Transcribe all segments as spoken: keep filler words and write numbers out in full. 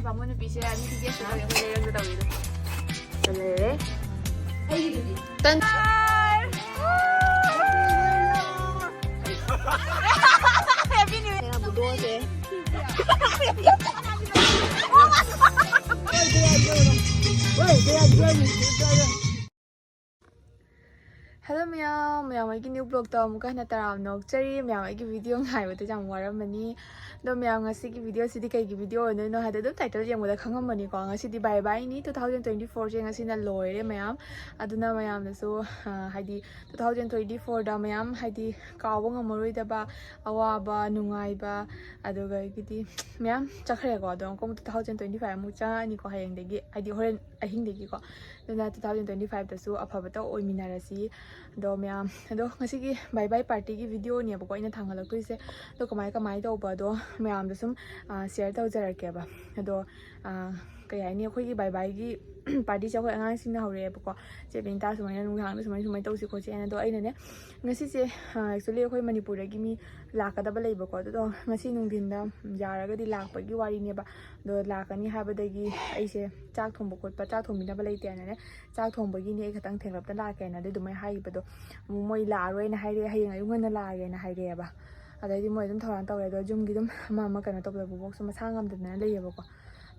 ꯇꯥꯃꯣ ꯅꯨꯄꯤꯁꯦ ꯃꯤꯗꯤ ꯒꯦꯁ ꯇꯧꯔꯦ, ꯑꯩꯈꯣꯏ ꯂꯩꯔꯝꯒꯗꯧꯕꯤꯗꯣ꯫ ꯂꯩꯔꯦ꯫ ꯑꯩꯒꯤꯗꯨꯗꯤ? ꯇꯟ꯫ Happy New Year꯫ ꯕꯨꯗꯣꯁꯦ꯫ Hello ꯃꯌꯥꯝ, ꯃꯌꯥꯝ ꯑꯩꯒꯤ new vlogꯇ ꯑꯃꯨꯛꯀ ꯍꯟꯅ ꯇꯔꯥꯝꯅ ꯑꯣꯛꯆꯔꯤ꯫ ꯃꯌꯥꯝ ꯑꯩꯒꯤ video ꯉꯥꯏꯕꯗ ꯌꯥꯝ ꯋꯥꯔꯝꯃꯅꯤ꯫ ꯑꯗꯣ ꯃꯌꯥꯝ, ꯉꯁꯤꯒꯤ videoꯁꯤꯗꯤ ꯀꯩꯒꯤ video ꯑꯣꯏꯗꯣꯏꯅꯣ ꯍꯥꯏꯗꯤ ꯑꯗꯨꯝ title ꯌꯦꯡꯕꯗ ꯈꯪꯉꯝꯃꯅꯤꯀꯣ꯫ ꯉꯁꯤꯗꯤ bye byeꯅꯤ, two thousand twenty fourꯁꯦ ꯉꯁꯤꯅ ꯂꯣꯏꯔꯦ ꯃꯌꯥꯝ꯫ ꯑꯗꯨꯅ ꯃꯌꯥꯝꯅꯁꯨ, ꯑ, ꯍꯥꯏꯗꯤ two thousand twenty fourꯗ ꯃꯌꯥꯝ ꯍꯥꯏꯗꯤ ꯀꯥꯎꯕ ꯉꯝꯃꯔꯣꯏꯗꯕ ꯑꯋꯥꯕ, ꯅꯨꯡꯉꯥꯏꯕ, ꯑꯗꯨꯗꯒꯤꯗꯤ ꯃꯌꯥꯝ ꯆꯠꯈ꯭ꯔꯦꯀꯣ꯫ ꯑꯗꯣ ꯑꯃꯨꯛꯀ two thousand twenty five ꯑꯃꯨꯛ ꯆꯪꯉꯛꯑꯅꯤꯀꯣ ꯍꯌꯦꯡꯗꯒꯤ, ꯍꯥꯏꯗꯤ ꯍꯣꯔꯦꯟ ꯑꯍꯤꯡꯗꯒꯤꯀꯣ꯫ ꯑꯗꯨꯅ two thousand twenty fiveꯇꯁꯨ ꯑꯐꯕꯇ ꯑꯣꯏꯃꯤꯟꯅꯔꯁꯤ꯫ ꯑꯗꯣ ꯃꯌꯥꯝ, ꯑꯗꯣ ꯉꯁꯤꯒꯤ bye bye partyꯒꯤ videoꯅꯦꯕꯀꯣ ꯑꯩꯅ ꯊꯥꯡꯒꯠꯂꯛꯇꯣꯏꯁꯦ꯫ ꯑꯗꯣ ꯀꯃꯥꯏ ꯀꯃꯥꯏ ꯇꯧꯕ ꯑꯗꯣ ꯃꯌꯥꯝꯗ ꯁꯨꯝ, ꯑ, share ꯇꯧꯖꯔꯛꯀꯦꯕ꯫ ꯑꯗꯣ, ꯑ, ꯀꯩ ꯍꯥꯏꯅꯤ, ꯑꯩꯈꯣꯏꯒꯤ bye byeꯒꯤ partyꯁꯦ ꯑꯩꯈꯣꯏ ꯑꯉꯥꯡꯁꯤꯡꯅ ꯍꯧꯔꯛꯑꯦꯕꯀꯣ꯫ "ꯆꯦ ꯕꯤꯅꯤꯇꯥ, ꯁꯨꯃꯥꯏꯅ ꯅꯨꯡꯗꯥꯡꯗ ꯁꯨꯃꯥꯏꯅ, ꯁꯨꯃꯥꯏꯅ ꯇꯧꯁꯤꯀꯣ ꯆꯦ" ꯍꯥꯏꯅ꯫ ꯑꯗꯣ ꯑꯩꯅꯅꯦ, ꯉꯁꯤꯁꯦ, ꯑ, actually ꯑꯩꯈꯣꯏ ꯃꯅꯤꯄꯨꯔꯗꯒꯤ ꯃꯤ ꯂꯥꯛꯀꯗꯕ ꯂꯩꯕꯀꯣ꯫ ꯑꯗꯨꯗꯣ ꯉꯁꯤ ꯅꯨꯡꯊꯤꯟꯗ ꯌꯥꯔꯒꯗꯤ ꯂꯥꯛꯄꯒꯤ ꯋꯥꯔꯤꯅꯦꯕ꯫ ꯑꯗꯣ ꯂꯥꯛꯀꯅꯤ ꯍꯥꯏꯕꯗꯒꯤ ꯑꯩꯁꯦ ꯆꯥꯛ ꯊꯣꯡꯕ ꯈꯣꯠꯄ, ꯆꯥꯛ ꯊꯣꯡꯕꯤꯅꯕ ꯂꯩꯇꯦꯅꯅꯦ, ꯆꯥꯛ ꯊꯣꯡꯕꯒꯤꯅꯦ ꯑꯩ ꯈꯛꯇꯪ ꯊꯦꯡꯂꯞꯇ ꯂꯥꯛꯀꯦꯅꯗꯤ ꯑꯗꯨꯃꯥꯏꯅ ꯍꯥꯏꯈꯤꯕꯗꯣ, ꯑꯃꯨꯛ ꯃꯣꯏ ꯂꯥꯛꯑꯔꯣꯏꯅ ꯍꯥꯏꯔꯛꯑꯦ, ꯍꯌꯦꯡ ꯑꯌꯨꯛ ꯉꯟꯅ ꯂꯥꯛꯑꯒꯦꯅ ꯍꯥꯏꯔꯛꯑꯦꯕ꯫ ꯑꯗꯩꯗꯤ ꯃꯣꯏ ꯑꯗꯨꯝ ꯊꯧꯔꯥꯡ ꯇꯧꯔꯦ꯫ ꯑꯗꯣ ꯌꯨꯝꯒꯤ ꯑꯗꯨꯝ ꯑꯃ ꯑꯃ ꯀꯩꯅꯣ ꯇꯧꯕꯗ ꯕꯣꯕꯣꯛꯁꯨ ꯃꯁꯥ ꯉꯝꯗꯗꯅ ꯂꯩꯌꯦꯕꯀꯣ꯫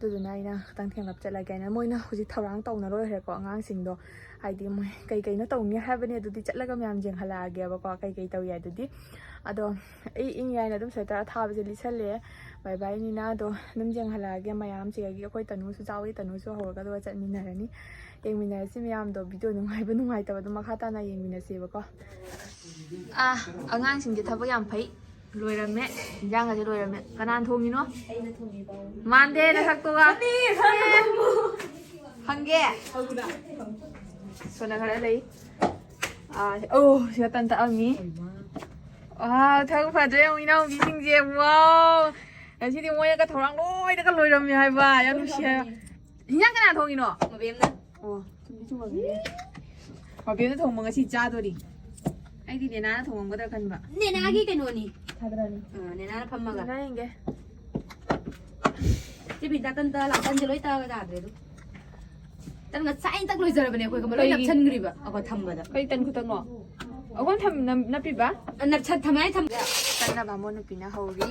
ꯑꯗꯨꯗꯨꯅ ꯑꯩꯅ ꯈꯤꯇꯪ ꯊꯦꯡꯂꯞ ꯆꯠꯂꯒꯦꯅ꯫ ꯃꯣꯏꯅ ꯍꯧꯖꯤꯛ ꯊꯧꯔꯥꯡ ꯇꯧꯅ ꯂꯣꯏꯈ꯭ꯔꯦꯀꯣ ꯑꯉꯥꯡꯁꯤꯡꯗꯣ꯫ ꯍꯥꯏꯗꯤ ꯃꯣꯏ ꯀꯩ ꯀꯩꯅꯣ ꯇꯧꯅꯤ ꯍꯥꯏꯕꯅꯦ, ꯑꯗꯨꯗꯤ ꯆꯠꯂꯒ ꯃꯌꯥꯝ ꯌꯦꯡꯍꯜꯂꯛꯑꯒꯦꯕꯀꯣ, ꯀꯩ ꯀꯩ ꯇꯧꯏ ꯑꯗꯨꯗꯤ꯫ ꯑꯗꯣ ꯑꯩ ꯏꯪꯉꯤ ꯍꯥꯏꯅ ꯑꯗꯨꯝ sweater ꯑꯊꯥꯕꯁꯦ ꯂꯤꯠꯁꯜꯂꯦ꯫ Bye byeꯅꯤꯅ꯫ ꯑꯗꯣ ꯑꯗꯨꯝ ꯌꯦꯡꯍꯜꯂꯛꯑꯒꯦ ꯃꯌꯥꯝꯁꯤꯗꯒꯤ꯫ ꯑꯩꯈꯣꯏ ꯇꯅꯨꯁꯨ ꯌꯥꯎꯏ, ꯇꯅꯨꯁꯨ ꯍꯧꯔꯒ ꯑꯗꯨꯒ ꯆꯠꯃꯤꯟꯅꯔꯅꯤ꯫ ꯌꯦꯡꯃꯤꯟꯅꯔꯁꯤ ꯃꯌꯥꯝꯗꯣ꯫ Video ꯅꯨꯡꯉꯥꯏꯕ ꯅꯨꯡꯉꯥꯏꯇꯕꯗꯣ ꯃꯈꯥ ꯇꯥꯅ ꯌꯦꯡꯃꯤꯟꯅꯁꯦꯕꯀꯣ꯫ ꯑꯥ, ꯑꯉꯥꯡꯁꯤꯡꯁꯦ ꯊꯕꯛ ꯌꯥꯝ ꯐꯩ꯫ ꯂꯣꯏꯔꯝꯃꯦ꯫ ꯏꯟꯖꯥꯡꯒꯁꯦ ꯂꯣꯏꯔꯝꯃꯦ꯫ ꯀꯅꯥꯅ ꯊꯣꯡꯉꯤꯅꯣ? ꯑꯩꯅ ꯊꯣꯡꯉꯤꯕ꯫ ꯃꯥꯟꯗꯦ ꯅꯁꯛꯇꯨꯒ꯫ ꯍꯪꯒꯦ꯫ ꯁꯣꯝꯗ ꯈꯔ ꯂꯩ꯫ ꯑꯥ, ꯑꯣ, ꯁꯤꯗ ꯇꯟ ꯇꯛꯑꯝꯃꯤ꯫ ꯋꯥꯎ, ꯊꯕꯛ ꯐꯗ꯭ꯔꯦ ꯌꯦꯡꯉꯨ, ꯏꯅꯥꯎꯄꯤꯁꯤꯡꯁꯦ꯫ ꯋꯥꯎ, ꯉꯁꯤꯗꯤ ꯃꯣꯏꯅꯒ ꯊꯧꯔꯥꯡ ꯂꯣꯏꯅꯒ ꯂꯣꯏꯔꯝꯃꯤ ꯍꯥꯏꯕ꯫ ꯌꯥꯝ ꯅꯨꯡꯁꯤ ꯍꯥꯏꯕ꯫ ꯏꯟꯖꯥꯡ ꯀꯅꯥ ꯊꯣꯡꯉꯤꯅꯣ? ꯃꯕꯦꯝꯅ꯫ ꯑꯣ꯫ ꯃꯕꯦꯝꯅ ꯊꯣꯡꯕ ꯉꯁꯤ ꯆꯥꯗꯣꯔꯤ꯫ ꯑꯩꯗꯤ ꯅꯦꯅꯥꯅ ꯊꯣꯡꯉꯝꯒꯗ꯭ꯔꯥ ꯈꯟꯕ꯫ ꯅꯦꯅꯥꯒꯤ ꯀꯩꯅꯣꯅꯤ꯫ ꯊꯥꯗꯔꯅꯤ꯫ ꯑꯥ, ꯅꯦꯅꯥꯅ ꯐꯝꯃꯒ꯫ ꯅꯦꯅꯥ ꯌꯦꯡꯒꯦ꯫ ꯁꯤ ꯕꯤꯟꯗꯥ ꯇꯟ ꯇ ꯂꯥꯛ ꯇꯟꯁꯦ ꯂꯣꯏ ꯇꯛꯑꯒ ꯌꯥꯗ꯭ꯔꯦ ꯑꯗꯨ꯫ ꯇꯟ ꯉꯁꯥꯏ ꯇꯛ ꯂꯣꯏꯖꯔꯕꯅꯦ ꯑꯩꯈꯣꯏ ꯈꯪꯕ꯭ꯔꯥ? ꯂꯣꯏ ꯀꯩꯒꯤ? ꯅꯞꯁꯟꯈ꯭ꯔꯤꯕ ꯑꯩꯈꯣꯏ ꯊꯝꯕꯗ꯫ ꯀꯩ ꯇꯟ ꯈꯨꯇꯛꯅꯣ? ꯑꯩꯈꯣꯏ ꯊꯝ-, ꯅꯞ-, ꯅꯞꯄꯤꯕ? ꯑ, ꯅꯞꯁꯟ-, ꯊꯝꯃꯦ ꯍꯥꯏ ꯊꯝꯕꯗ꯫ ꯇꯟꯅ ꯕꯥꯃꯣꯟ ꯅꯨꯄꯤꯅ ꯍꯧꯔꯤ꯫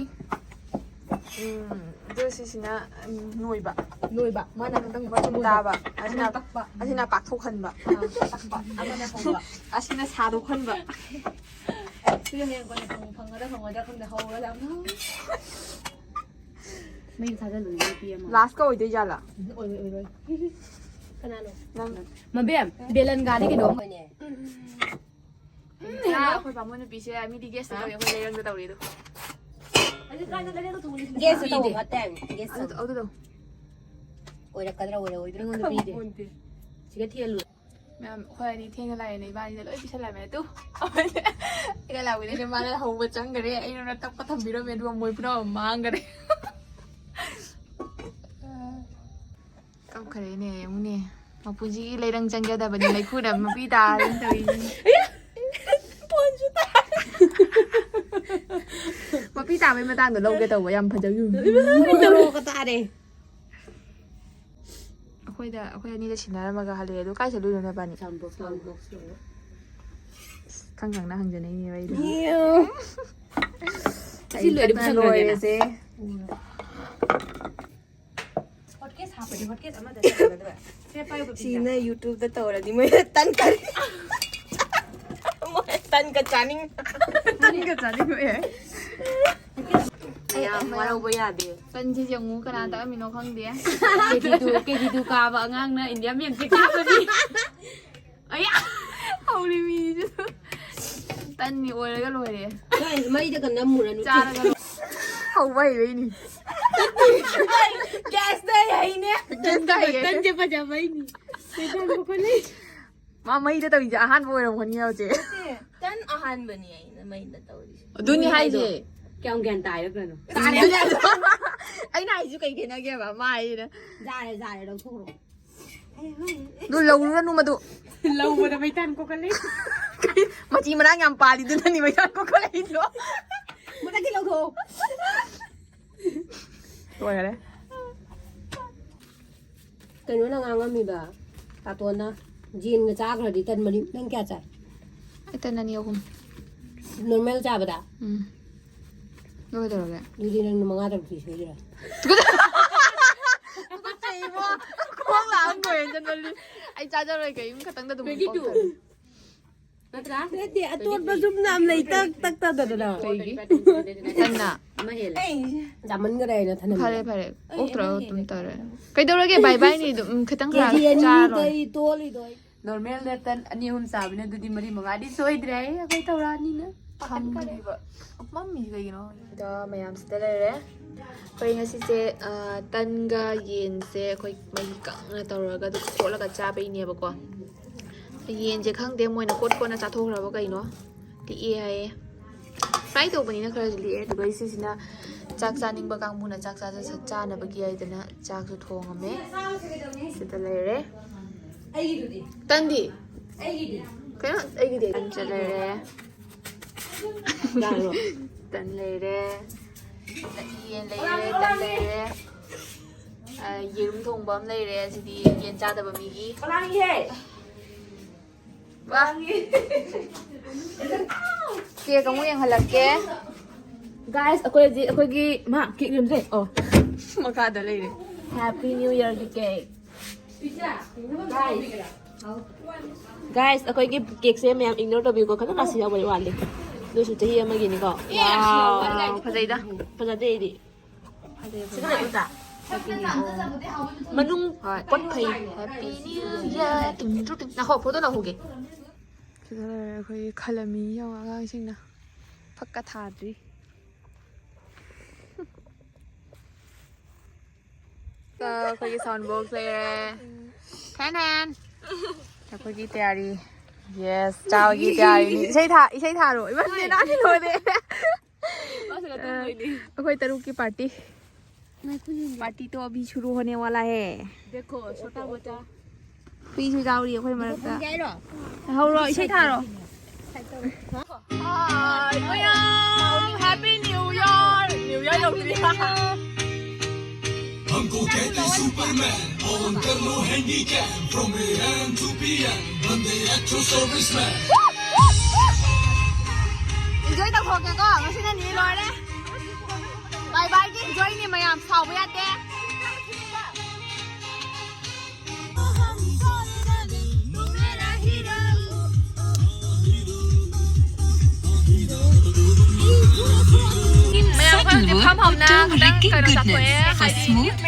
ꯎꯝ, ꯑꯗꯨ ꯁꯤꯁꯤꯅ, ꯎꯝ, ꯅꯣꯏꯕ꯫ ꯅꯣꯏꯕ꯫ ꯃꯥꯅ ꯈꯤꯇꯪ ꯃꯇꯨꯝ ꯃꯇꯨꯝ ꯇꯥꯕ꯫ ꯑꯁꯤꯅ, ꯑꯁꯤꯅ ꯇꯛꯄ꯫ ꯑꯁꯤꯅ ꯄꯥꯛꯊꯣꯛꯍꯟꯕ꯫ ꯑ, ꯇꯛꯄ꯫ ꯑꯃꯅ ꯍꯧꯕ꯫ ꯑꯁꯤꯅ ꯁꯥꯗꯣꯛꯍꯟꯕ꯫ ꯁꯤꯒ ꯍꯌꯦꯡ ꯀꯣꯟꯅ ꯐꯪ-, ꯐꯪꯒꯗ꯭ꯔꯥ ꯐꯪꯉꯣꯏꯗ꯭ꯔꯥ ꯈꯪꯗꯦ꯫ ꯍꯧꯔꯒ ꯌꯥꯝ ꯃꯩ ꯊꯥꯖꯜꯂꯨ ꯅꯨꯄꯤ ꯑꯃ꯫ ꯂꯥꯁꯀ ꯑꯣꯏꯗꯣꯏ ꯖꯥꯠꯂꯥ? ꯑꯣꯏꯔꯣꯏ, ꯑꯣꯏꯔꯣꯏ꯫ ꯀꯅꯥꯅꯣ? ꯅꯪ꯫ ꯃꯕꯦꯝ, ꯕꯦꯂꯟꯒꯥꯗꯤ ꯀꯩꯅꯣ? ꯍꯣꯏꯅꯦ꯫ ꯎꯝ, ꯑꯩꯈꯣꯏ ꯕꯥꯃꯣꯟ ꯅꯨꯄꯤꯁꯦ ꯃꯤꯗꯤ ꯒꯦꯁ ꯇꯧꯋꯦ, ꯑꯩꯈꯣꯏ ꯂꯩꯔꯪꯗ ꯇꯧꯔꯤ ꯑꯗꯣ꯫ ꯒꯦꯁ ꯇꯧꯕ ꯐꯠꯇꯦ ꯍꯥꯏꯕꯅꯤ, ꯒꯦꯁ ꯑꯗꯨ ꯇꯧ-, ꯑꯗꯨ ꯇꯧ꯫ ꯑꯣꯏꯔꯛꯀꯗ꯭ꯔꯥ ꯑꯣꯏꯔꯛꯑꯣꯏꯗ꯭ꯔꯥ? ꯑꯩꯉꯣꯟꯗ ꯄꯤꯗꯦ꯫ ꯈꯪꯄꯣꯟꯇꯦ꯫ ꯁꯤꯒ ꯊꯤꯍꯜꯂꯨ꯫ ꯃꯌꯥꯝ ꯑꯩꯈꯣꯏ ꯑꯅꯤ ꯊꯦꯡꯅ ꯂꯥꯛꯑꯦꯅꯦ, ꯏꯕꯥꯅꯤꯗ ꯂꯣꯏ ꯄꯤꯁꯜꯂꯝꯃꯦ꯫ ꯑꯗꯨ ꯑꯩꯒ ꯂꯥꯛꯃꯤꯟꯅꯩꯁꯦ ꯃꯥꯅ ꯍꯧꯕ ꯆꯪꯈꯔꯦ, ꯑꯩꯅ ꯇꯞꯄ ꯊꯝꯕꯤꯔꯝꯃꯦ, ꯑꯗꯨꯒ ꯃꯣꯏ ꯄꯨꯝꯅꯃꯛ ꯃꯥꯡꯈꯔꯦ꯫ ꯀꯞꯈꯔꯦꯅꯦ, ꯌꯦꯡꯉꯨꯅꯦ꯫ ꯃꯄꯨꯟꯁꯤꯒꯤ ꯂꯩꯔꯪ ꯆꯪꯖꯗꯕꯅꯤ, ꯃꯩꯈꯨꯅ ꯃꯄꯤ ꯇꯥꯔꯦꯅ ꯇꯧꯔꯤꯁꯤꯅꯤ꯫ ꯐꯣꯟꯁꯨ ꯇꯥꯔꯦ꯫ ꯃꯄꯤ ꯇꯥꯕꯩ ꯃꯇꯥꯡꯗ ꯂꯧꯒꯦ ꯇꯧꯕ, ꯌꯥꯝ ꯐꯖꯕ ꯌꯨꯝ꯫ ꯇꯧꯔꯣꯒ ꯇꯥꯔꯦ꯫ ꯑꯩꯈꯣꯏꯗ, ꯑꯩꯈꯣꯏ ꯑꯅꯤꯗ ꯁꯤꯟꯅꯔꯝꯃꯒ ꯍꯜꯂꯛꯑꯦ꯫ ꯑꯗꯨ ꯀꯥꯏ ꯆꯠꯂꯨꯏꯅꯣ ꯅꯕꯥꯅꯤ? ꯁꯥꯎꯟ ꯕꯣꯛꯁ ꯂꯧꯕ꯫ ꯑꯁ, ꯈꯪ ꯈꯪꯅ ꯍꯪꯖꯅꯩꯅꯦꯕ ꯑꯩꯗꯤ꯫ ꯏꯌꯣ꯫ ꯑꯁꯤ ꯂꯣꯏꯔꯗꯤ ꯑꯩ ꯄꯨꯁꯟꯈ꯭ꯔꯒꯦꯅ꯫ ꯂꯣꯏꯔꯁꯦ꯫ ꯍꯣꯠꯀꯦꯁ ꯍꯥꯞꯄꯗꯤ ꯍꯣꯠꯀꯦꯁ ꯑꯃꯗ ꯆꯠꯀꯗꯕ꯫ ꯁꯦ, ꯄꯥꯏꯌꯨ, ꯄꯄꯤꯖꯥ꯫ ꯁꯤꯅ YouTube-ꯇ ꯇꯧꯔꯗꯤ ꯃꯣꯏ ꯇꯟ ꯀꯔꯤ? ꯃꯣꯏ ꯇꯟꯒ ꯆꯥꯅꯤꯡ-, ꯇꯟꯒ ꯆꯥꯅꯤꯡꯉꯛꯑꯦ꯫ ꯌꯥꯝ ꯋꯥꯔꯧꯕ ꯌꯥꯗꯦ꯫ ꯇꯟꯁꯤ ꯌꯦꯡꯉꯨ, ꯀꯅꯥ ꯇꯛꯑꯝꯃꯤꯅꯣ ꯈꯪꯗꯦ꯫ KG two, KG two ꯀꯥꯕ ꯑꯉꯥꯡꯅ India map ꯁꯦ ꯀꯥꯕꯅꯤ꯫ ꯑꯌꯥ! ꯍꯧꯔꯤ ꯃꯤꯁꯨ꯫ ꯇꯟꯅꯤ ꯑꯣꯏꯔꯒ ꯂꯣꯏꯔꯦ꯫ ꯃꯩꯗꯒ ꯅꯝꯃꯨꯔꯅꯨ꯫ ꯆꯥꯔꯒ ꯂꯣꯏꯔꯦ꯫ ꯍꯧꯕ ꯍꯩꯕꯩꯅꯤ꯫ ꯒ꯭ꯌꯥꯁꯇ ꯍꯩꯅꯦ꯫ ꯒ꯭ꯌꯥꯁꯇ ꯍꯩꯌꯦ꯫ ꯇꯟꯁꯦ ꯐꯖꯕꯩꯅꯤ꯫ ꯃꯥ ꯃꯩꯗ ꯇꯧꯔꯤꯁꯦ ꯑꯍꯥꯟꯕ ꯑꯣꯏꯔꯝꯒꯅꯤ ꯍꯧꯖꯤꯛ꯫ ꯅꯠꯇꯦ, ꯇꯟ ꯑꯍꯥꯟꯕꯅꯤ ꯑꯩꯅ ꯃꯩꯗ ꯇꯧꯔꯤꯁꯦ꯫ ꯑꯗꯨꯅꯤ ꯍꯥꯏꯁꯦ꯫ ꯀꯌꯥꯝ ꯒ꯭ꯌꯥꯟ ꯇꯥꯏꯔ ꯀꯩꯅꯣ? ꯑꯩꯅ ꯍꯥꯏꯁꯨ ꯀꯩ ꯈꯦꯠꯅꯒꯦꯕ? ꯃꯥ ꯍꯥꯏꯁꯤꯅ꯫ ꯌꯥꯔꯦ, ꯌꯥꯔꯦ, ꯂꯧꯊꯣꯛꯈ꯭ꯔꯣ꯫ ꯑꯗꯨ ꯂꯧꯔꯨꯔꯅꯨ ꯃꯗꯨ꯫ ꯂꯧꯕꯗ ꯃꯩꯇꯥꯟ ꯀꯣꯛꯀꯜꯂꯤ꯫ ꯃꯆꯤ ꯃꯔꯥꯡ ꯌꯥꯝ ꯄꯥꯜꯂꯤꯗꯨꯅꯅꯤ ꯃꯩꯇꯥꯟ ꯀꯣꯛꯀꯜꯂꯛꯏꯗꯣ꯫ ꯃꯊꯛꯀꯤ ꯂꯧꯊꯣꯛꯑꯣ꯫ ꯂꯣꯏꯈꯔꯦ꯫ ꯀꯩꯅꯣꯅ ꯉꯥꯡꯉꯝꯃꯤꯕ, ꯇꯥꯇꯣꯟꯅ꯫ ꯖꯦꯟꯒ ꯆꯥꯈ꯭ꯔꯗꯤ ꯇꯟ ꯃꯔꯤ꯫ ꯅꯪ ꯀꯌꯥ ꯆꯥꯏ? ꯑꯩ ꯇꯟ ꯑꯅꯤ ꯑꯍꯨꯝ꯫ ꯅꯣꯔꯃꯦꯜ ꯆꯥꯕꯗ? ꯎꯝ꯫ ꯑꯗꯨ ꯀꯩꯗꯧꯔꯒꯦ? ꯑꯗꯨꯗꯤ ꯅꯪ ꯃꯉꯥ ꯇꯔꯨꯛꯇꯤ ꯁꯣꯏꯗ꯭ꯔꯥ? ꯈꯣꯡ ꯂꯥꯛꯑꯝ ꯂꯣꯏꯔꯦ ꯆꯠꯃꯜꯂꯤ꯫ ꯑꯩ ꯆꯥꯖꯔꯣꯏ, ꯀꯩ ꯌꯨꯝ ꯈꯛꯇꯪꯗ ꯑꯗꯨꯝ ꯄꯣꯛꯊꯔꯦ꯫ ꯅꯠꯇꯦ, ꯑꯇꯣꯠꯄ ꯁꯨꯝ ꯌꯥꯝ ꯂꯩ, ꯇꯛ ꯇꯛ ꯇꯛ ꯇꯛ ꯇꯛ꯫ ꯀꯩꯒꯤ? ꯇꯟꯅ꯫ ꯆꯥꯃꯟꯈ꯭ꯔꯦ ꯍꯥꯏꯅ ꯊꯅꯝ꯫ ꯐꯔꯦ ꯐꯔꯦ, ꯑꯣꯛꯇ꯭ꯔ ꯑꯗꯨꯝ ꯇꯧꯔꯦ꯫ ꯀꯩꯗꯧꯔꯒꯦ? ꯕꯥꯏ ꯕꯥꯏꯅꯤ ꯑꯗꯨꯝ, ꯎꯝ, ꯈꯤꯇꯪ ꯈꯔ ꯀꯦꯖꯤ ꯑꯅꯤ ꯆꯥꯔꯣꯏ꯫ ꯀꯩ ꯇꯣꯜꯂꯤꯗꯣ ꯑꯩ? ꯅꯣꯔꯃꯦꯜꯗ ꯇꯟ ꯑꯅꯤ ꯑꯍꯨꯝ ꯆꯥꯕꯅꯦ, ꯑꯗꯨꯗꯤ ꯃꯔꯤ ꯃꯉꯥꯗꯤ ꯁꯣꯏꯗ꯭ꯔꯦ ꯑꯩꯈꯣꯏ ꯊꯧꯔꯥꯅꯤꯅ꯫ ꯈꯪꯗ꯭ꯔꯤꯕ꯫ ꯃꯝꯃꯤꯁꯤ ꯀꯩꯒꯤꯅꯣ? ꯑꯗ ꯃꯌꯥꯝꯁꯤꯗ ꯂꯩꯔꯦ꯫ ꯑꯩꯈꯣꯏ ꯉꯁꯤꯁꯦ, ꯑ, ꯇꯟꯒ ꯌꯦꯟꯁꯦ ꯑꯩꯈꯣꯏ ꯃꯍꯤ ꯀꯪꯅ ꯇꯧꯔꯒ ꯑꯗꯨꯝ ꯈꯣꯠꯂꯒ ꯆꯥꯕꯩꯅꯦꯕꯀꯣ꯫ ꯌꯦꯟꯁꯦ ꯈꯪꯗꯦ, ꯃꯣꯏꯅ ꯀꯣꯠ ꯀꯣꯠꯅ ꯆꯥꯊꯣꯛꯈ꯭ꯔꯕ ꯀꯩꯅꯣ꯫ ꯂꯤꯛꯑꯦ ꯍꯥꯏꯌꯦ꯫ ꯐ꯭ꯔꯥꯏ ꯇꯧꯕꯅꯤꯅ ꯈꯔꯁꯨ ꯂꯤꯛꯑꯦ꯫ ꯑꯗꯨꯒ ꯁꯤꯁꯤꯅ ꯆꯥꯛ ꯆꯥꯅꯤꯡꯕ ꯀꯥꯡꯕꯨꯅ ꯆꯥꯛ ꯆꯥꯖ-, ꯆꯥꯅꯕꯒꯤ ꯍꯥꯏꯗꯅ ꯆꯥꯛꯁꯨ ꯊꯣꯡꯉꯝꯃꯦ꯫ ꯁꯤꯗ ꯂꯩꯔꯦ꯫ ꯑꯩꯒꯤꯗꯨꯗꯤ? ꯇꯟꯗꯤ? ꯑꯩꯒꯤꯗꯤ? ꯀꯩꯅꯣ? ꯑꯩꯒꯤꯗꯤ ꯇꯟꯁꯨ ꯂꯩꯔꯦ꯫ ꯌꯥꯔꯣ? ꯇꯟ ꯂꯩꯔꯦ꯫ ꯌꯦꯟ ꯂꯩꯔꯦ, ꯇꯟ ꯂꯩꯔꯦ꯫ ꯑ, ꯌꯦꯔꯨꯝ ꯊꯣꯡꯕ ꯑꯃ ꯂꯩꯔꯦ꯫ ꯁꯤꯗꯤ ꯌꯦꯟ ꯆꯥꯗꯕ ꯃꯤꯒꯤ꯫ ꯄꯂꯥꯡꯉꯤꯍꯦ! ꯋꯥ꯫ ꯀꯦꯛ ꯑꯃꯨꯛ ꯌꯦꯡꯍꯜꯂꯛꯀꯦ꯫ ꯒꯥꯏꯁ, ꯑꯩꯈꯣꯏ ꯍꯧꯖꯤꯛ ꯑꯩꯈꯣꯏꯒꯤ, ꯃꯥ ꯀꯦꯛ ꯌꯣꯟꯖꯩ꯫ ꯑꯣ, ꯃꯈꯥꯗ ꯂꯩꯔꯦ꯫ Happy New Yearꯒꯤ ꯀꯦꯛ꯫ ꯒꯥꯏꯁ, ꯑꯩꯈꯣꯏꯒꯤ ꯀꯦꯛꯁꯦ ꯃꯌꯥꯝ ꯏꯒꯅꯣꯔ ꯇꯧꯕꯤꯌꯨꯀꯣ, ꯈꯤꯇꯪ ꯔꯥꯁꯤ ꯌꯥꯎꯕꯗꯤ ꯋꯥꯠꯂꯤ꯫ ꯑꯗꯨꯁꯨ ꯆꯍꯤ ꯑꯃꯒꯤꯅꯤꯀꯣ꯫ ꯋꯥꯎ, ꯐꯖꯩꯗ꯫ ꯐꯖꯗꯦ ꯑꯩꯗꯤ꯫ ꯐꯖꯩ, ꯐꯖꯩ꯫ ꯃꯅꯨꯡ ꯍꯣꯏ꯫ ꯄꯣꯠ ꯐꯩ꯫ Happy New Year꯫ ꯇꯨꯝ, ꯇꯨꯝ, ꯇꯨꯝ꯫ ꯉꯥꯏꯈꯣ, ꯐꯣꯇꯣ ꯂꯧꯍꯧꯒꯦ꯫ ꯁꯤꯗ ꯂꯩꯔꯦ ꯑꯩꯈꯣꯏꯒꯤ ꯈꯂꯃꯤ ꯌꯦꯡꯉꯣ ꯑꯉꯥꯡꯁꯤꯡꯅ꯫ ꯐꯛꯀ ꯊꯥꯗ꯭ꯔꯤ꯫ ꯑꯩꯈꯣꯏꯒꯤ ꯁꯥꯎꯟ ꯕꯣꯛꯁ ꯂꯩꯔꯦ꯫ Then then. ꯑꯩꯈꯣꯏꯒꯤ ꯇꯌꯥꯔꯤ꯫ ꯌꯦꯁ, ꯆꯥꯕꯒꯤ ꯇꯌꯥꯔꯤꯅꯤ꯫ ꯏꯁꯩ ꯊꯥ-, ꯏꯁꯩ ꯊꯥꯔꯣ꯫ ꯏꯃꯥ ꯅꯦꯅꯥꯗꯤ ꯂꯣꯏꯔꯦ꯫ ꯑꯩꯈꯣꯏ ꯇꯔꯨꯛꯀꯤ ꯄꯥꯔꯇꯤ꯫ ꯄꯥꯔꯇꯤ ꯇꯣ ꯑꯚꯤ ꯁꯨꯔꯨ ꯍꯣꯅꯦ ꯋꯥꯂꯥ ꯍꯦ꯫ ꯗꯦꯈꯣ, ꯁꯣꯇꯥ ꯃꯣꯇꯥ꯫ ꯍꯨꯏꯁꯨ ꯌꯥꯎꯔꯤ ꯑꯩꯈꯣꯏ ꯃꯔꯛꯇ꯫ ꯍꯧꯔꯣ, ꯏꯁꯩ ꯊꯥꯔꯣ꯫ ꯃꯌꯥꯝ, Happy New Year! New Year ꯌꯧꯗ꯭ꯔꯤ꯫ हम Go get the Superman, on the low handicap, from A M to P M, Monday at your serviceman. Enjoy ꯇꯧꯊꯣꯛꯀꯦꯀꯣ, ꯉꯁꯤꯅ ꯅꯤ ꯂꯣꯏꯔꯦ꯫ Bye bye ꯒꯤ enjoy ꯅꯤ ꯃꯌꯥꯝ, ꯁꯥꯎꯕ ꯌꯥꯗꯦ꯫ ꯃꯌꯥꯝ, ꯑꯩꯈꯣꯏ ꯍꯧꯖꯤꯛ ꯐꯝ ꯍꯧꯅ ꯈꯤꯇꯪ ꯀꯩꯅꯣ ꯆꯥꯊꯣꯛꯑꯦ, ꯍꯥꯏꯗꯤ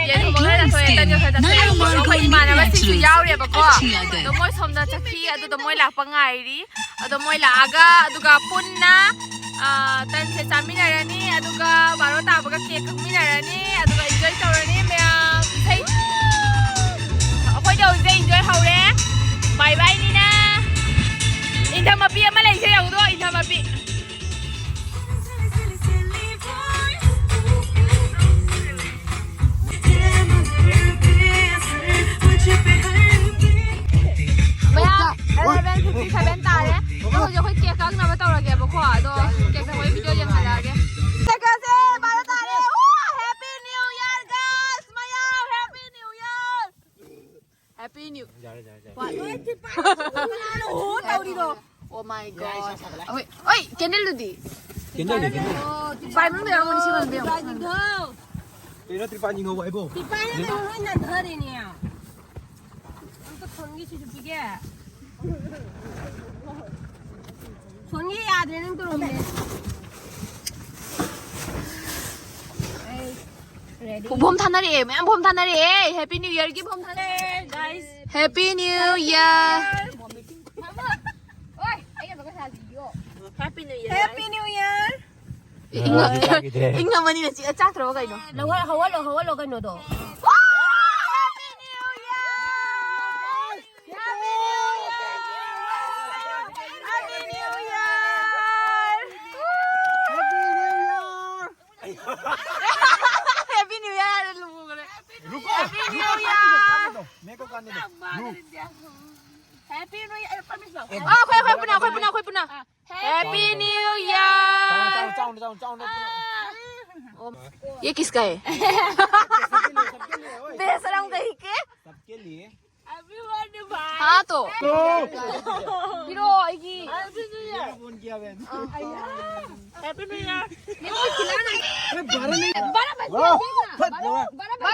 ꯌꯦꯟ ꯊꯣꯡꯕ ꯈꯔ ꯆꯥꯊꯣꯛꯑꯦ, ꯇꯟꯁꯨ ꯈꯔ ꯆꯥꯊꯣꯛꯑꯦ꯫ ꯑꯩꯈꯣꯏ ꯏꯃꯥꯟꯅꯕꯁꯤꯡꯁꯨ ꯌꯥꯎꯔꯦꯕꯀꯣ꯫ ꯑꯗꯣ ꯃꯣꯏ ꯁꯣꯝꯗ ꯆꯠꯈꯤ, ꯑꯗꯨꯗ ꯃꯣꯏ ꯂꯥꯛꯄ ꯉꯥꯏꯔꯤ꯫ ꯑꯗꯣ ꯃꯣꯏ ꯂꯥꯛꯑꯒ, ꯑꯗꯨꯒ ꯄꯨꯟꯅ, ꯑ, ꯇꯟꯁꯦ ꯆꯥꯃꯤꯟꯅꯔꯅꯤ, ꯑꯗꯨꯒ ꯕꯥꯔꯣ ꯇꯥꯕꯒ cake ꯀꯛꯃꯤꯟꯅꯔꯅꯤ, ꯑꯗꯨꯒ enjoy ꯇꯧꯔꯅꯤ ꯃꯌꯥꯝ꯫ ꯏꯁꯩ, ꯑꯩꯈꯣꯏꯗ ꯍꯧꯖꯤꯛ enjoy ꯍꯧꯔꯦ꯫ Bye bye ꯅꯤꯅ꯫ ꯏꯟꯊꯝ ꯃꯄꯤ ꯑꯃ ꯂꯩꯁꯦ ꯌꯦꯡꯉꯨꯗꯣ, ꯏꯟꯊꯝ ꯃꯄꯤ꯫ ꯃꯌꯥꯝ, eleven fifty seven ꯇꯥꯔꯦ꯫ ꯑꯗꯣ ꯍꯧꯖꯤꯛ ꯑꯩꯈꯣꯏ cake ꯀꯛꯅꯕ ꯇꯧꯔꯒꯦꯕꯀꯣ꯫ ꯑꯗꯣ cake ꯀꯛꯄꯒꯤ video ꯌꯦꯡꯍꯜꯂꯛꯑꯒꯦ꯫ Cake ꯀꯛꯁꯦ, ꯕꯥꯔꯣ ꯇꯥꯔꯦ꯫ ꯋꯥ, Happy New Year, guys! ꯃꯌꯥꯝ, Happy New Year! Happy New ꯌꯥꯔꯦ, ꯌꯥꯔꯦ, ꯌꯥꯔꯦ꯫ ꯇꯧꯔꯤꯗꯣ꯫ Oh my God. ꯑꯣꯏ, ꯑꯣꯏ, candle ꯗꯨꯗꯤ? Candle ꯗꯤ, candle꯫ ꯄꯥꯏꯕ ꯑꯃ ꯌꯥꯎꯕꯅꯤ, ꯁꯤ ꯃꯟꯕ ꯌꯥꯎꯕꯅꯤ꯫ ꯀꯩꯅꯣ ꯇ꯭ꯔꯤꯄꯥꯟ ꯌꯦꯡꯍꯧꯕ ꯍꯥꯏꯕꯣ? ꯇ꯭ꯔꯤꯄꯥꯟ ꯅꯪ ꯂꯣꯏ ꯅꯟꯊꯔꯦꯅꯦ꯫ ꯑꯝꯇ ꯐꯣꯟꯒꯤ ꯁꯤꯁꯨ ꯄꯤꯒꯦ꯫ ꯐꯣꯟꯒꯤ ꯌꯥꯗ꯭ꯔꯦ ꯅꯪ ꯇꯧꯔꯝꯃꯦ꯫ ꯑꯩ ready꯫ ꯕꯣꯝ ꯊꯥꯅꯔꯛꯑꯦ, ꯃꯌꯥꯝ ꯕꯣꯝ ꯊꯥꯅꯔꯛꯑꯦ꯫ Happy New Year ꯒꯤ bomb ꯊꯥꯅꯔꯛꯑꯦ꯫ Guys, Happy New Year꯫ Happy New Year. Happy New Year꯫ ꯏꯪꯉ-, ꯏꯪꯉꯝꯃꯅꯤꯅ ꯆꯤ-, ꯆꯥꯛꯇ꯭ꯔꯕ ꯀꯩꯅꯣ? ꯂꯧꯍ-, ꯍꯧꯍꯜꯂꯣ, ꯍꯧꯍꯜꯂꯣ ꯀꯩꯅꯣꯗꯣ꯫ Happy New Year! Happy New Year! Happy New Year! Happy New Year! ꯍꯥꯏꯔ ꯂꯨꯈ꯭ꯔꯦ꯫ रुको, Happy New Year! मेरे को करने दो। रुक। Happy New Year! ꯑ, ꯑꯩꯈꯣꯏ, ꯑꯩꯈꯣꯏ ꯄꯨꯟꯅ, ꯑꯩꯈꯣꯏ ꯄꯨꯟꯅ, ꯑꯩꯈꯣꯏ ꯄꯨꯟꯅ꯫ Happy New Year! Chown, chown, chown, chown, chown. ये किसका है? बेशरम कहीं के। सबके लिए। हाँ तो। हीरो आएगी। फोन किया मैंने। Happy new year. ये कोई खिलाना है। अरे बारह नहीं। बारह बज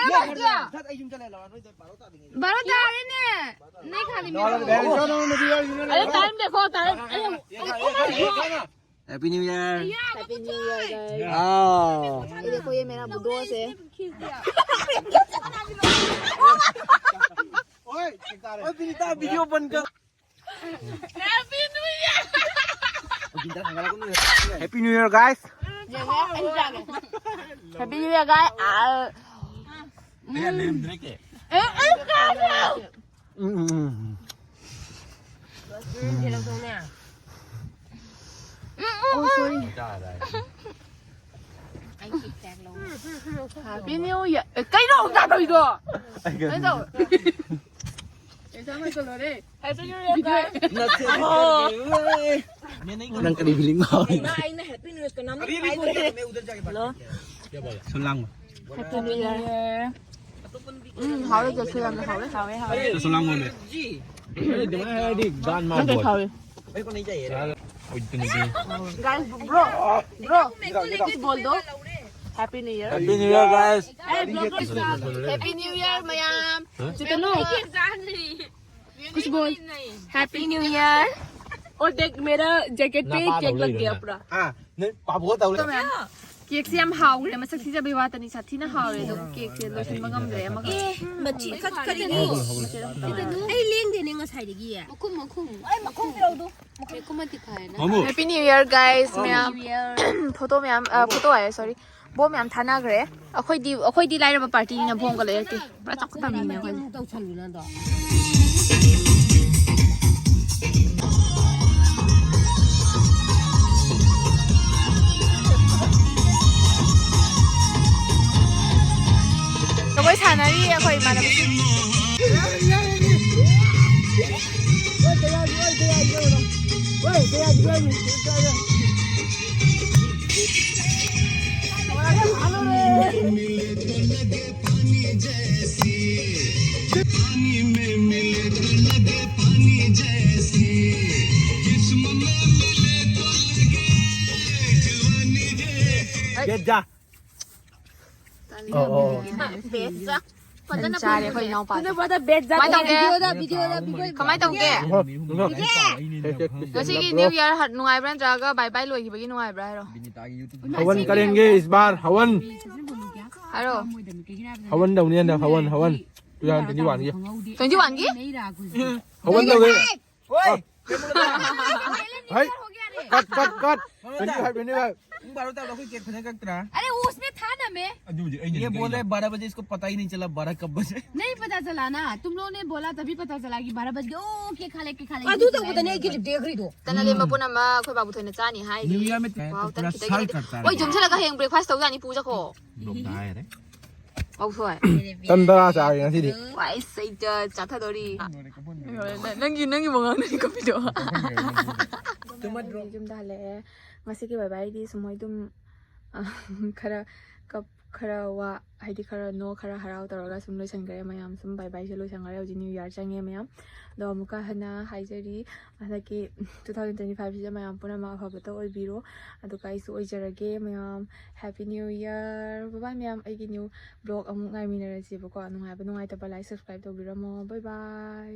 गया, देख ना। बारह बज गया। बारह तो आ रहे ने। नहीं खाली मेरा। अरे टाइम देखो, टाइम। अरे, happy new year. Happy new year, guys. आओ। ये देखो, ये मेरा दोस्त है। ओए, ओए, विनीता, वीडियो बंद कर। Happy new year. Happy new year, guys. Happy new year, guys. Oh, sorry. Happy New Year. ꯑꯦ, ꯀꯩꯅꯣ ꯑꯃꯨꯛ ꯇꯧꯔꯤꯗꯣ? ꯀꯩꯅꯣ ꯇꯧ-, Happy New Year, guys. ꯅꯪ ꯀꯔꯤ ꯐꯤꯂꯤꯡ ꯐꯥꯎꯔꯤ? ꯏꯃꯥ, ꯑꯩꯅ Happy New Year ꯀꯅꯥꯝꯇ ꯍꯥꯏꯗ꯭ꯔꯦ꯫ ꯁꯨꯝ ꯂꯥꯡꯉꯣ꯫ Happy New Year. ꯎꯝ, ꯍꯥꯎꯔꯦ, ꯖꯦꯛꯁꯨ ꯌꯥꯝꯅ ꯍꯥꯎꯔꯦ, ꯍꯥꯎꯔꯦ, ꯍꯥꯎꯔꯦ꯫ ꯁꯨꯝ ꯂꯥꯡꯉꯣ, ꯃꯦ꯫ ꯑꯗꯨꯃꯥꯏꯅ ꯍꯥꯏꯔꯗꯤ ꯒꯥꯟ ꯅꯪ ꯀꯩ ꯃꯥꯟꯕ꯫ ꯍꯥꯎꯏ? ꯑꯣꯏꯗꯣꯏꯅꯦ꯫ Guys, bro, bro, कुछ बोल दो। Happy New Year. Happy New Year, guys. Hey, bro, bro, Happy New Year, ꯃꯌꯥꯝ꯫ ꯆꯦꯇꯟꯂꯨ, कुछ बोल। Happy New Year. और देख, मेरा जैकेट पे केक लग गया पूरा। हाँ, नहीं, पापा को तो ꯃꯌꯥꯝ, ꯀꯦꯛꯁꯦ ꯌꯥꯝ ꯍꯥꯎꯈ꯭ꯔꯦ꯫ ꯃꯁꯛ ꯊꯤꯖꯕꯩ ꯋꯥꯇꯅꯤ, ꯁꯥꯊꯤꯅ ꯍꯥꯎꯔꯦ꯫ ꯑꯗꯣ ꯀꯦꯛꯁꯦ ꯂꯣꯏꯁꯤꯟꯕ ꯉꯝꯗ꯭ꯔꯦ ꯑꯃꯒ꯫ ꯑꯦ, ꯃꯆꯤ ꯈꯠ-, ꯈꯠꯂꯤꯅꯤ꯫ ꯑꯩ ꯂꯦꯡꯗꯦꯅꯦ ꯉꯁꯥꯏꯗꯒꯤ꯫ ꯃꯈꯨꯝ, ꯃꯈꯨꯝ꯫ ꯑꯩ ꯃꯈꯨꯝ ꯄꯤꯔꯛꯎꯗꯣ꯫ ꯃꯈꯨꯝ ꯑꯃꯗꯤ ꯐꯔꯦꯅ꯫ ꯃꯥꯃꯨ꯫ Happy New Year, guys, ꯃꯌꯥꯝ꯫ Happy New Year꯫ ꯐꯣꯇꯣ ꯃꯌꯥꯝ, ꯑ, ꯐꯣꯇꯣ ꯍꯥꯏꯌꯦ, sorry꯫ ꯕꯣꯝ ꯌꯥꯝ ꯊꯥꯅꯈ꯭ꯔꯦ꯫ ꯑꯩꯈꯣꯏꯗꯤ, ꯑꯩꯈꯣꯏꯗꯤ ꯂꯥꯏꯔꯕ ꯄꯥꯔꯇꯤꯅꯤꯅ ꯕꯣꯝꯒ ꯂꯩꯔꯛꯇꯦ꯫ ꯄꯨꯔꯥ ꯆꯥꯎꯈꯠꯄ ꯃꯤꯅꯦ ꯑꯩꯈꯣꯏꯗꯤ꯫ ꯑꯃꯨꯛ ꯇꯧꯁꯜꯂꯨ ꯅꯪꯗꯣ꯫ ꯖꯒꯣꯏ ꯁꯥꯟꯅꯔꯤ ꯑꯩꯈꯣꯏ ꯏꯃꯥꯟꯅꯕꯁꯤꯡ꯫ जैसी, पानी में मिले तो लगे पानी जैसी, जिस्म में मिले तो लगे जवानी जैसी। ꯒꯦꯠ ꯖꯥ꯫ ꯑꯣ, ꯑꯣ꯫ ꯕꯦꯠꯁ ꯐꯖꯅ ꯆꯥꯔꯦ ꯑꯩꯈꯣꯏ ꯏꯅꯥꯎꯄꯥ꯫ ꯀꯃꯥꯏꯅ ꯇꯧꯒꯦ? ꯚꯤꯗꯤꯑꯣꯗ ꯚꯤꯗꯤꯑꯣꯗ ꯚꯤꯗꯤꯑꯣ ꯀꯃꯥꯏꯅ ꯇꯧꯒꯦ? ꯉꯁꯤꯒꯤ ꯅ꯭ꯌꯨ ꯏꯌꯥꯔ ꯅꯨꯡꯉꯥꯏꯕ꯭ꯔꯥ ꯅꯠꯇ꯭ꯔꯒ ꯕꯥꯏ ꯕꯥꯏ ꯂꯣꯏꯈꯤꯕꯒꯤ ꯅꯨꯡꯉꯥꯏꯕ꯭ꯔꯥ ꯍꯥꯏꯔꯣ? हवन करेंगे इस बार, हवन। ꯍꯥꯏꯔꯣ꯫ ꯍꯋꯟ ꯇꯧꯅꯤ ꯍꯟꯗꯛ, ꯍꯋꯟ, ꯍꯋꯟ꯫ ꯇꯨ ꯊꯥꯎꯖꯟ ꯇ꯭ꯋꯦꯟꯇꯤ ꯋꯥꯟꯒꯤ꯫ ꯇ꯭ꯋꯦꯟꯇꯤ ꯋꯥꯟꯒꯤ? ꯍꯋꯟ ꯇꯧꯒꯦ꯫ ꯍꯩ, cut, cut, cut꯫ Twenty five, twenty five꯫ तुम बारह बजे तक कोई केक खाने का रहा? अरे वो उसमें था ना मैं। ये बोल रहे बारह बजे, इसको पता ही नहीं चला बारह कब बजे। नहीं पता चला ना, तुम लोगों ने बोला तभी पता चला कि बारह बज गए। ओ केक खा ले, केक खा ले। ꯑꯗꯨ ꯇꯧꯕꯗꯅꯦ ꯑꯩꯒꯤ ꯗꯦꯈ꯭ꯔꯤꯗꯣ꯫ ꯇꯅ ꯂꯦꯝꯕ ꯄꯨꯝꯅꯃꯛ ꯑꯩꯈꯣꯏ ꯕꯥꯕꯨꯊꯣꯏꯅ ꯆꯥꯅꯤ ꯍꯥꯏꯔꯤ꯫ न्यू ईयर में तो ꯋꯥꯎ, पूरा ꯇꯟ ꯈꯤꯇꯪ साल ꯈꯤꯇꯪ꯫ करता है। ꯍꯣꯏ, ꯌꯨꯝꯁꯤꯜꯂꯒ ꯍꯌꯦꯡ ꯕ꯭ꯔꯦꯛꯐꯥꯁ ꯇꯧꯖꯥꯅꯤ ꯄꯨꯖꯈꯣ꯫ लोग आए रे। ꯋꯥꯎꯊꯣꯏ꯫ ꯇꯟ ꯇꯔꯥ ꯆꯥꯔꯦ ꯉꯁꯤꯗꯤ꯫ ꯋꯥꯏ ꯁꯩꯇ ꯆꯥꯊꯗꯣꯔꯤ꯫ ꯅꯪꯒꯤ ꯅꯪꯒꯤ ꯃꯉꯥꯡꯗꯅꯤ ꯀꯞꯄꯤꯗꯣ꯫ ꯌꯨꯝꯗ ꯍꯜꯂꯛꯑꯦ꯫ ꯉꯁꯤꯒꯤ ꯕꯥꯏ ꯕꯥꯏꯗꯤ ꯁꯨꯝ ꯃꯣꯏ ꯑꯗꯨꯝ ꯈꯔ ꯀꯞ ꯈꯔ ꯋꯥ ꯍꯥꯏꯗꯤ ꯈꯔ ꯅꯣ ꯈꯔ ꯍꯔꯥꯎ ꯇꯧꯔꯒ ꯁꯨꯝ ꯂꯣꯏꯁꯟꯈ꯭ꯔꯦ ꯃꯌꯥꯝ꯫ ꯁꯨꯝ ꯕꯥꯏ ꯕꯥꯏꯁꯦ ꯂꯣꯏꯁꯟꯈ꯭ꯔꯦ꯫ ꯍꯧꯖꯤꯛ ꯅ꯭ꯌꯨ ꯏꯌꯥꯔ ꯆꯪꯉꯦ ꯃꯌꯥꯝ꯫ ꯑꯗꯣ ꯑꯃꯨꯛꯀ ꯍꯟꯅ ꯍꯥꯏꯖꯔꯤ, ꯍꯟꯗꯛꯀꯤ ꯇꯨ ꯊꯥꯎꯖꯟ ꯇ꯭ꯋꯦꯟꯇꯤ ꯐꯥꯏꯚꯁꯤꯗ ꯃꯌꯥꯝ ꯄꯨꯝꯅꯃꯛ ꯑꯐꯕꯇ ꯑꯣꯏꯕꯤꯔꯣ꯫ ꯑꯗꯨꯒ ꯑꯩꯁꯨ ꯑꯣꯏꯖꯔꯒꯦ ꯃꯌꯥꯝ꯫ Happy New Year꯫ ꯕꯥꯏ ꯕꯥꯏ ꯃꯌꯥꯝ꯫ ꯑꯩꯒꯤ ꯅ꯭ꯌꯨ ꯕ꯭ꯂꯣꯛ ꯑꯃꯨꯛ ꯉꯥꯏꯃꯤꯟꯅꯔꯁꯦꯕꯀꯣ꯫ ꯅꯨꯡꯉꯥꯏꯕ ꯅꯨꯡꯉꯥꯏꯇꯕ ꯂꯥꯏꯛ ꯁꯕꯁꯀ꯭ꯔꯥꯏꯕ ꯇꯧꯕꯤꯔꯝꯃꯣ꯫ ꯕꯥꯏ ꯕꯥꯏ꯫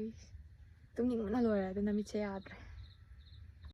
ꯇꯨꯝꯅꯤꯡꯕꯅ ꯂꯣꯏꯔꯦ ꯑꯗꯨꯅ ꯃꯤꯠꯁꯦ ꯌꯥꯗ꯭ꯔꯦ꯫